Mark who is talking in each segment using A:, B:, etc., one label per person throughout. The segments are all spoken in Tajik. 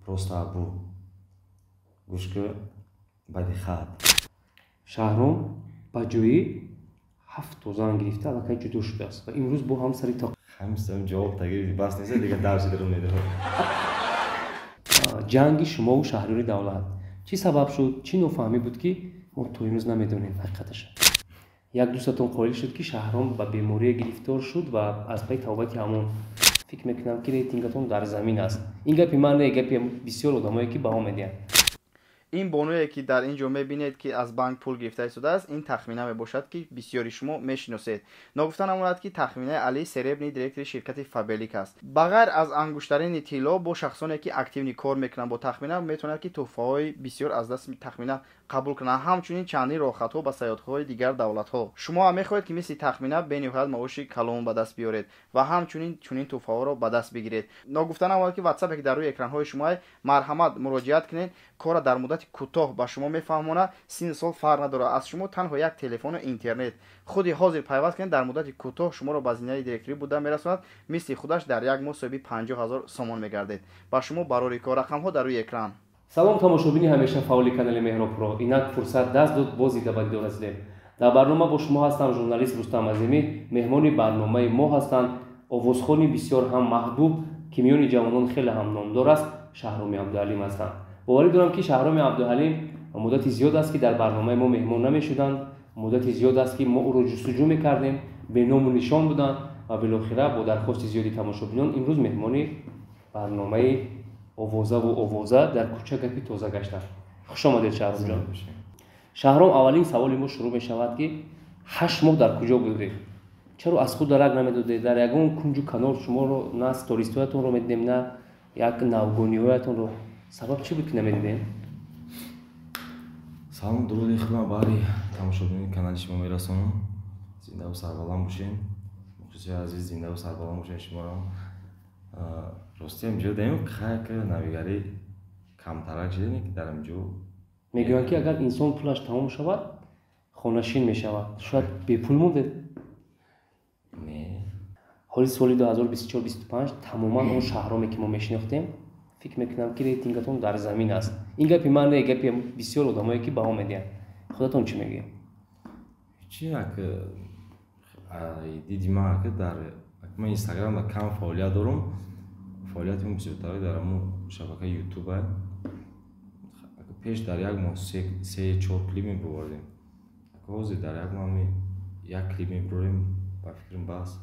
A: Просто Абу гӯш ки, баъди хат.
B: Шаҳром ба ҷои ҳафт зан гирифта, аллакай ҷудо шудааст ва имрӯз бо ҳамсари
A: Ҳамистам ҷавоб тагирифти, бас неста, дига дарси дару медиҳад.
B: Ҷанги шумову Шаҳриёри Давлат чӣ сабаб шуд? Чӣ нофаҳмӣ буд, ки мо то имрӯз намедонем ҳақиқаташа? Як дӯстатон қоил шуд, ки Шаҳром ба беморие гирифтор шуд ва аз паи тавбати ҳамон фикр мекунам, ки рейтингатон дар замин аст. Ин гапи ман не, гапи бисёр одамое, ки баҳо медиҳанд.
C: Ин бонуе, ки дар ин ҷо мебинед, ки аз банк пул гирифта истодааст, ин Тахмина мебошад, ки бисёри шумо мешиносед. Ногуфта намонад, ки Тахминаи Али серебряный директори ширкати Фаберлик аст. Ба ғайр аз ангуштарини тилло, бо шахсоне, ки активный кор мекунанд бо Тахмина, метавонад, ки тӯҳфаҳои бисёр аз дасти Тахмина қабул кунанд, ҳамчунин чандин роҳхатҳо ба сайёҳатҳои дигар давлатҳо. Шумо ҳам мехоҳед, ки мисли Тахмина бениҳоят маоши калон ба даст биёред ва ҳамчунин чунин тӯҳфаҳоро ба даст бигиред? Ногуфта намонад, ки ватсапе, ки дар рӯи экранҳои шумо, марҳамат, муроҷиат кунед. Кора дар муддати кӯтоҳ ба шумо мефаҳмонад. Синну сол фарқ надорад, аз шумо танҳо як телефону интернет. Худи ҳозир пайваст кунед, дар муддати кӯтоҳ шуморо ба зинаи директорӣ буда мерасонад. Мисли худаш дар як моҳ соҳиби 50 000 сомон мегардед. Ба шумо барори кор, рақамҳо дар рӯи экран.
B: Салом, тамошобини ҳамеша фаъоли канали Меҳробро. Инак фурсат даст дод, боз дида ба дидор расидем. Дар барнома бо шумо ҳастам журналист Рустам Азимӣ. Меҳмони барномаи мо ҳастанд овозхони бисёр ҳам маҳбуб, ки миёни ҷавонон хеле ҳам номдор аст, Шаҳроми Абдуҳалим ҳастанд. Боварӣ дорам, ки Шаҳроми Абдуҳалим муддати зиёд аст, ки дар барномаи мо меҳмон намешуданд. Муддати зиёд аст, ки мо ӯро ҷустуҷӯ мекардем, беному нишон буданд ва билохира бо дархости зиёди тамошобинон имрӯз меҳмони барномаи Овозаву овоза дар кӯча гапи тоза гаштанд. Хуш омадед, Шаҳромҷон. Шаҳром, аввалин саволи мо шурӯъ мешавад, ки 8 моҳ дар куҷо будед? Чаро аз худ дарак намедодед? Дар ягон кунҷу канор шуморо на стористҳоятонро медидем, на як навгониҳоятонро. Сабаб чӣ буд, ки намедидем?
A: Салом, дуруди худам баҳри тамошобинони канали шумо мерасонам. Зиндаву сарбаланд бошед, мухлисои азиз, зиндаву сарбаланд бошед. Шуморо ростиам ҷо даем хайк, навигарӣ камтарак шидем, ки дар инҷо.
B: Мегӯянд, ки агар инсон пулаш тамом шавад, хонашин мешавад. Шояд бепул мондед?
A: Не.
B: Ҳоли соли 2024-25 тамоман он Шаҳроме, ки мо мешинохтем, фикр мекунам, ки рейтингатон дар замин аст. Ин гапи ман не, гапи бисёр одамое, ки баҳо медиҳанд. Худатон чӣ мегӯед?
A: Чи як диди ман, дар ман Инстаграмда кам фаъолият дорам. Фаъолияти мо бисёртаре дар ҳамун шабакаи Ютуб. Пеш дар як моҳ се, чор клип мебировардем, ҳозир дар як моҳ як клип мебирорем. Ба фикрам, бас.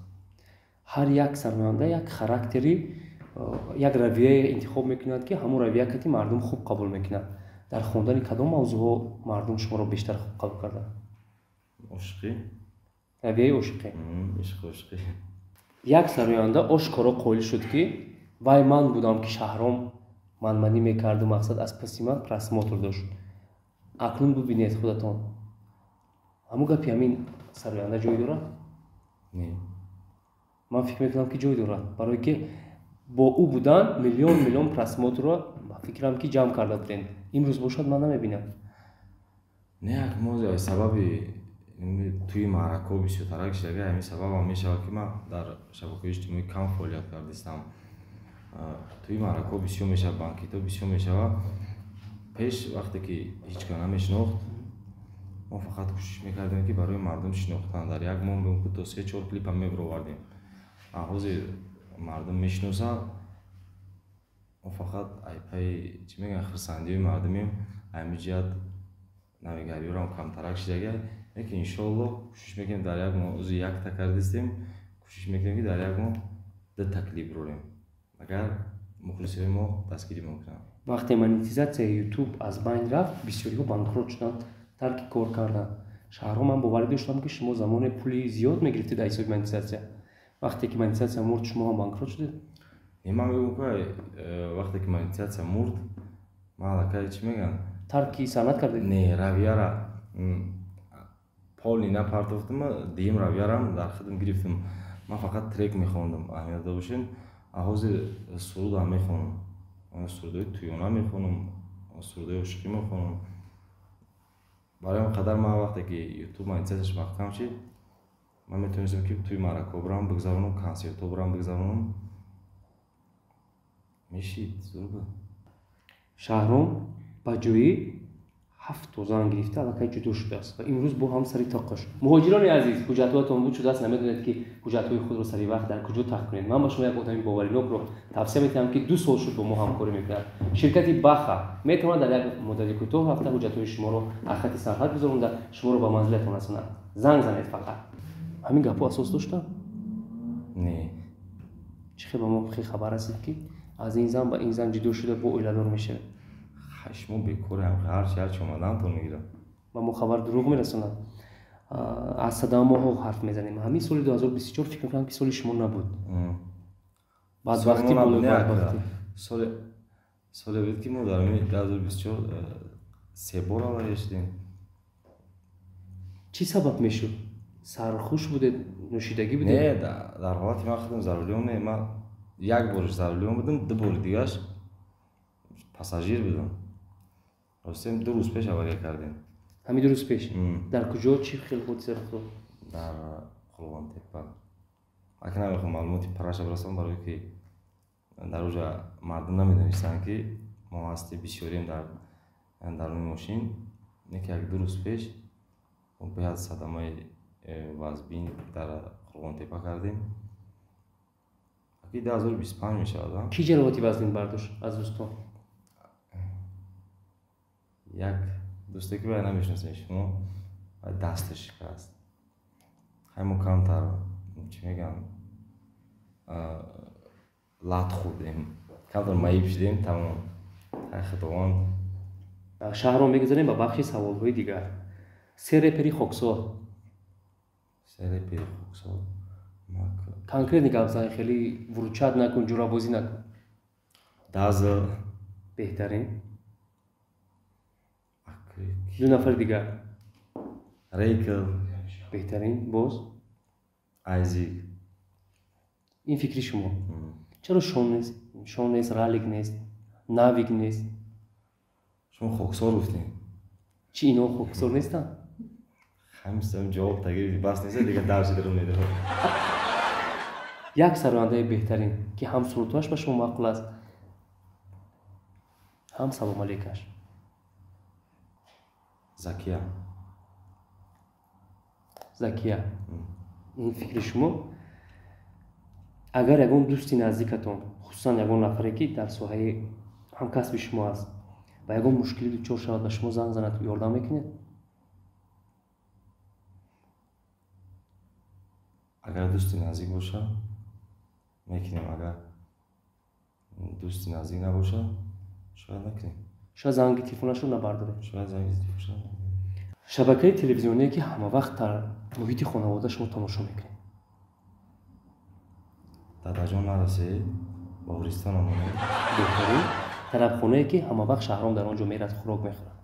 B: Ҳар як сароянда як характери, як равияе интихоб мекунад, ки ҳамон равия кати мардум хуб қабул мекунад. Дар хондани кадом мавзӯъҳо мардум шуморо бештар хуб қабул карданд?
A: Ошиқӣ.
B: Равияи ошиқӣ?
A: Ишқи, ошиқӣ.
B: Як сароянда ошкоро қоил шуд, ки вай ман будам, ки Шаҳром манманӣ мекарду мақсад аз паси ман просмотр дошт. Акнун бубинед худатон, ҳамун гапи ҳамин сароянда ҷой дорад?
A: Не.
B: Ман фикр мекунам, ки ҷой дорад, барое ки бо ӯ будан миллион миллион просмотрро, ба фикрам, ки ҷамъ карда будем. Имрӯз бошад, ман намебинам.
A: Не, як мо сабаби тӯи маъракаҳо бисёртарак шидага, ҳамин сабабам мешавад, ки ман дар шабакаҳои иҷтимоӣ кам фаъолият кардистам. Тӯи маъракаҳо бисёр мешавад, банкетҳо бисёр мешавад. Пеш вақте ки ҳеҷ кас намешинохт, мо фақат кӯшиш мекардем, ки барои мардум шинохтан дар як моҳ мумкин то се, чор клипам мебировардем. Ҳозир мардум мешиносад, мо фақат айпаи, чӣ мегӯянд, хурсандиҳои мардумем. Ҳамин ҷиҳат навигариҳорам камтарак шидага, лекин иншоалло кӯшиш мекунем дар як моҳ, ӯзи якта кардистем, кӯшиш мекунем, ки дар як моҳ дута клип бирорем, агар мухлисои мо дастгирӣ мекунанд.
B: Вақте монетизатсияи Ютуб аз байн рафт, бисёриҳо банкрот шуданд, тарки кор карданд. Шаҳром, ман боварӣ доштам, ки шумо замоне пули зиёд мегирифтед аз ҳисоби монетизатсия. Вақте ки монетизатсия мурд, шумо ҳам банкрот шудед?
A: Не, ман мегӯям, ки вақте ки монетизатсия мурд, ман аллакай, чӣ мегӯянд,
B: Тарки санъат кардед?
A: Не, равияра полный напартофтам, дуюм равиярам дар худам гирифтам. Ман фақат трек мехондам, аҳамият дода бошед. Ҳозир сурудам мехонам, сурудҳои тӯёна мехонам, сурудҳои ошиқӣ мехонам. Барои он қадар ман вақте ки Ютуб монетизатсияш маҳкам шид, ман метавонистам, ки тӯи маъракаҳо бирам бигзаронам, консертҳо бирам бигзаронам. Мешид, зур буд.
B: Шаҳром ба ҷои 7 зан гирифта аллакай ҷудо шудааст ва имрӯз бо ҳам сари тоқаш. Муҳоҷирони азиз, ҳуҷҷатҳоятон буд шудааст, намедонед ки ҳуҷҷатҳои худро сари вақт дар куҷо тах кунед. Ман ба шумо як одами боваринокро тавсия метиҳам, ки 2 сол шуд бо мо ҳамкорӣ мекунад. Ширкати Баха метавонад дар як муддати кӯтоҳ рафта ҳуҷҷатҳои шуморо аз хати сарҳад гузаронда шуморо ба манзилатон расонад. Занг занед фақат. Ҳамин гапҳо асос доштанд?
A: Не.
B: Чӣ хел ба мо хел хабар расид, ки аз ин зан ба ин зан ҷудо шуда бо оиладор мешавед?
A: Шумо бекорам, ҳарчи омадаамтон мегирам.
B: Ба мо хабар дурӯғ мерасонад. Аз садамоҳо ҳарф мезанем. Ҳамин соли 2024 фикр мекунам, ки соли шумо набуд. Бадбахтӣ болои бадбахтӣ.
A: Соле буд, ки мо дар 2024 се бор авария шудем.
B: Чӣ сабаб мешуд? Сархуш будед, нӯшидагӣ будед?
A: Не, дар ҳолати ман худам заруриён не. Ман як борш заруриён будам, 2 бори дигаш пассажир будам. Ростем 2 рӯз пеш авария кардем.
B: Ҳамин 2 рӯз пеш? Дар куҷо чӣ хел ҳодиса рух дод?
A: Дар Қурғонтеппа. Ака намехоҳам маълумоти параша бирасонам, барое ки дар оҷа мардум намедонистанд, ки мо ҳасти бисёрием дар даруни мошин. Не ки 1-2 рӯз пеш мо беҳад садамаи вазбин дар Қурғонтеппа кардем. Аки 2025 мешавад.
B: Кӣ ҷароҳати вазнин бардошт аз дӯстон?
A: Як дӯсте ки бая намешиносем шумо, дасташ шикаст. Ҳай мо камтар, чӣ мегӯям, лат хӯрдем, камтар маиб шудем, тамом. Ҳай худованд.
B: Шаҳрро мегузарем ба бахши саволҳои дигар. Се репери хоксор.
A: Се репери хоксор.
B: Конкретни гап зан, хеле вуручат накун, ҷурабозӣ накун.
A: Дазл.
B: Беҳтарин. 2 нафари дигар.
A: Рейкл.
B: Беҳтарин. Боз?
A: Айзик.
B: Ин фикри шумо. Чаро Шон нест? Шон нест, Ралик нест, Навик нест?
A: Шумо хоксор гуфтем.
B: Чӣ, ино хоксор нестанд?
A: Ҳамин ҷавоб тагирифти, бас нест, дигар дарси дарун медиҳад.
B: Як сарояндаи беҳтарин, ки ҳам сурудҳояш ба шумо маъқул аст, ҳам салом алейкаш.
A: Закия.
B: Закия. Ин фикри шумо. Агар ягон дӯсти наздикатон, хусусан ягон нафаре, ки дар соҳаи ҳамкасби шумо аст, ба ягон мушкилӣ дучор шавад, ба шумо занг занад, ёрдам мекунед?
A: Агар дӯсти наздик боша, мекунем. Агар дӯсти наздик набоша, шояд накунем.
B: Шояд занги телефонашро набардоред.
A: Шояд занги телефонашро набардоред.
B: Шабакаи телевизионие, ки ҳамавақт дар муҳити хонавода шумо тамошо мекунед?
A: Дадаҷон нарасед, Баҳористон омонед.
B: Беҳтарин. Тарабхонае, ки ҳамавақт Шаҳром дар он ҷо мерад, хӯрок мехӯрад?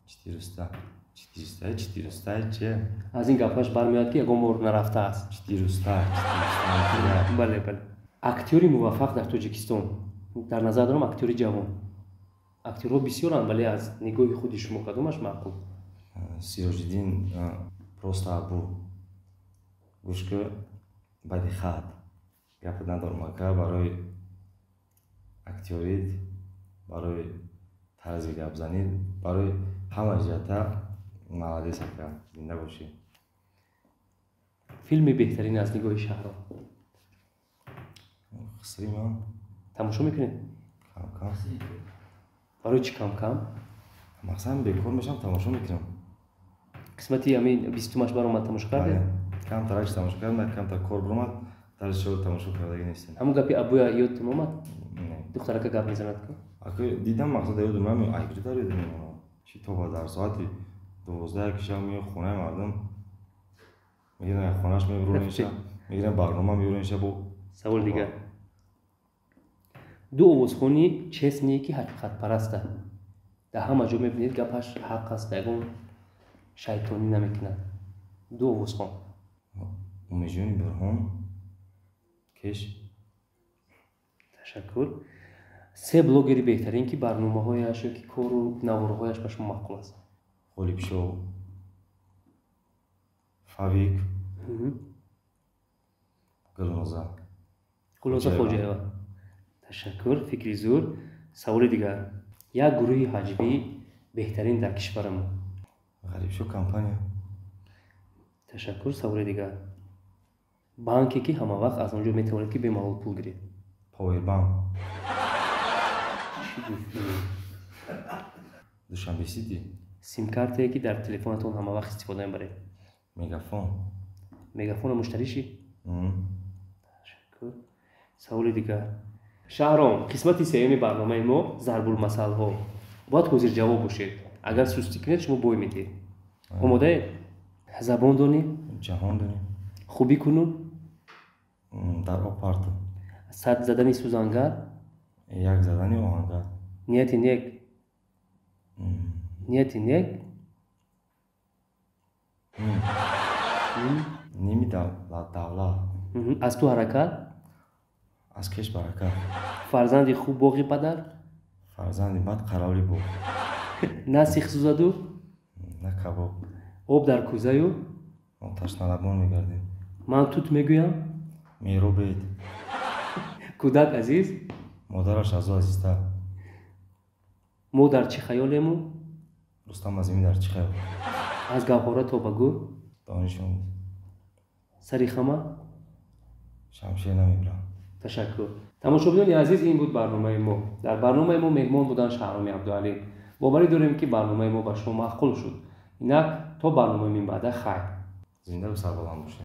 A: Четируста. Четируста, четируста, че?
B: Аз ин гапҳояш бармеояд, ки ягон бор нарафтааст.
A: Четируста, четируста.
B: Бале, бале. Актёри муваффақ дар Тоҷикистон. Дар назар дорам актёри ҷавон. Актёрҳо бисёранд, вале аз нигоҳи худи шумо кадомаш маъқул?
A: Сироҷиддин просто абу. Гӯш ки баъди хат. Гапа надорам ака, барои актёрит, барои тарзи гапзанӣ, барои ҳама ҷиҳата молодец ака, зинда бошӣ.
B: Филми беҳтарин аз нигоҳи Шаҳром?
A: Хисри ман.
B: Тамошо мекунед?
A: Кам-кам.
B: Барои чӣ кам-кам?
A: Мақсадам бекор мешавам, тамошо мекунам.
B: Қисмати ҳамин 20-умаш баромад, тамошо кардед?
A: Камтараш тамошо кардам, камтар кор баромад, дар шоу тамошо кардагӣ нестем.
B: Ҳамун гапи абуя ёдтон омад?
A: Не.
B: Духтарака гап мезанад ку?
A: Ака дидам, мақсад ёдам намеояд. Ай куҷо дар ёдам мемонад? Чӣ то ба дар соати 12 шаб меояд хонаи мардум, мегиранд хонааш мебурӯниша, мегиранд барнома мебурӯниша бо.
B: Савол дигар. Ду овозхони честние, ки ҳақиқатпараста. Дар ҳама ҷо мебинед, гапаш ҳақ аст, ягон шайтонӣ намекунад. Ду овозхон.
A: Умедҷони Бурҳон, Кеш.
B: Ташаккур. Се блогери беҳтарин, ки барномаҳояш ё ки кору наворҳояш ба шумо маъқул аст?
A: Ғолибшоҳ, Фавик, Гулноза.
B: Гулноза Хоҷаева. Ташаккур, фикри зур. Саволи дигар. Як гурӯҳи ҳаҷвии беҳтарин дар кишварамон.
A: Ғарибшо компания.
B: Ташаккур. Саволи дигар: банке, ки ҳама вақт аз он ҷо метавонед, ки бемалол пул гиред.
A: Повербанк.
B: Чӣ гуфтӣ?
A: Душанбе Сити.
B: Симкартае, ки дар телефонатон ҳама вақт истифода мебаред.
A: Мегафон.
B: Мегафона муштаришӣ? Ташаккур. Саволи дигар, Шаҳром. Қисмати сеюми барномаи мо зарбулмасалҳо. Бояд ҳозирҷавоб бошед. Агар сустӣ кунед, шумо бой медиҳед. Омодаед? Забон донӣ,
A: ҷаҳон донӣ.
B: Хубӣ куну
A: дар об парту.
B: Сад задани сӯзангар,
A: як задани оҳангар.
B: Нияти нек, нияти нек.
A: Ними давлат.
B: Аз ту ҳаракат,
A: аз кеш баракат.
B: Фарзанди хуб боғи падар,
A: фарзанди бад қаравли боғ.
B: На сих сӯзаду,
A: на кабоб.
B: Об дар кӯзаю,
A: мо ташналабон мегардем.
B: Ман тут мегӯям,
A: меробед.
B: Кӯдак азиз,
A: модараш аз ӯ азизтар.
B: Мо дар чӣ хаёлему?
A: Рустам Азимӣ дар чӣ хаёл?
B: Аз гаҳвора то ба гӯр,
A: дониш омӯз.
B: Сари хама
A: шамшер намебирам.
B: Ташаккур. Тамошобинони азиз, ин буд барномаи мо. Дар барномаи мо меҳмон буданд Шаҳроми Абдуалим. Боварӣ дорем, ки барномаи мо ба шумо маъқул шуд. Инак, то барномаи минбаъда хайр.
A: Зиндаву сарбаланд бошед.